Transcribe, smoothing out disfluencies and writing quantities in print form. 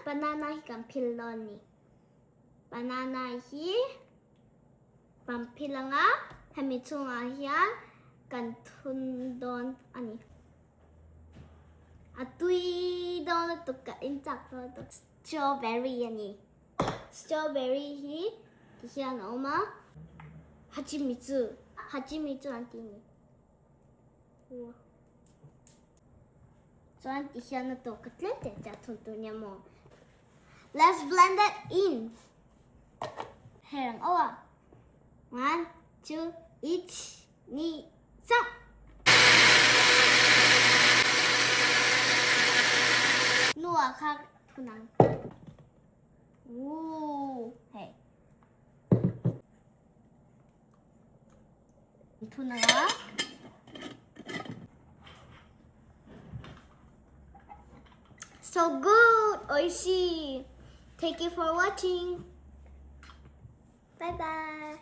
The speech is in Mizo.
banana hi kan phil dawn a ni. Banana hi kan phil anga hemi chungah hian kan thun dawn a ni. A tui dawn lutuk ka in chak dawn lutuk. Strawberry a ni. Strawberry hi ti hian a awm a. Hachimitsu Hachimitsu an ti a ni. Chuan ti hian a tawk a tlem tlem chiah thun tur nia maw. Let's blend it in. Her ang aw a. One, two, ich, ni, sa. Nuah kha thun ang. Woo, hei. Thun anga. So good! Oishi! Thank you for watching. Bye bye.